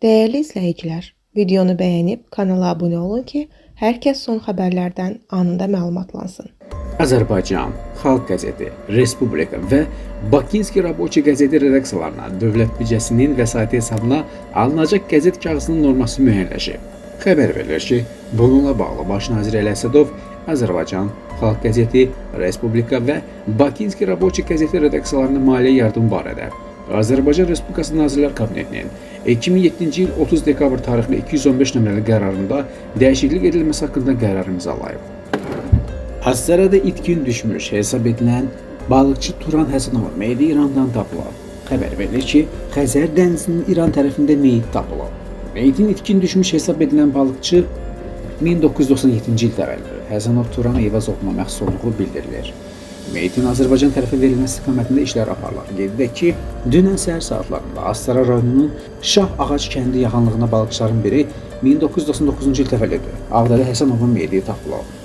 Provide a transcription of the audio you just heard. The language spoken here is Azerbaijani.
Dəyərli izləyicilər, videonu bəyənib kanala abunə olun ki, hər kəs son xəbərlərdən anında məlumatlansın. Azərbaycan Xalq Qəzeti, Respublika və Bakınski Raboçi qəzeti redaksiyalarına dövlət büdcəsinin vəsaiti hesabına alınacaq qəzet kağızının norması müəyyənləşib. Xəbər verilir ki, bununla bağlı Baş nazir Əli Əsədov Azərbaycan Xalq Qəzeti, Respublika və Bakınski Raboçi qəzeti redaksiyalarına maliyyə yardım barədə Azərbaycan Respublikası Nazirlər Kabinetinin 2007-ci il 30 dekabr tarixli 215 nömrəli qərarında dəyişiklik edilməsi haqqında qərar imzalayıb. Astarada itkin düşmüş hesab edilən balıqçı Turan Həsənovun meyidi İrandan tapılıb. Xəbər verilir ki, Xəzər dənizinin İran tərəfində meyit tapılıb. Meyitin itkin düşmüş hesab edilən balıqçı 1997-ci il təvəllüdlü Həsənov Turan Eyvazovuna məxsus olduğu bildirilir. Meyitin Azərbaycan tərəfə verilməsi istiqamətində işlər aparılır. Qeyd edək ki, dünən səhər saatlarında Astara rayonunun Şah Ağac kəndi yaxınlığında balıqçıların biri 1999-cu il təvəllüdlü Ağdəli Həsənovun meyidi tapılıb.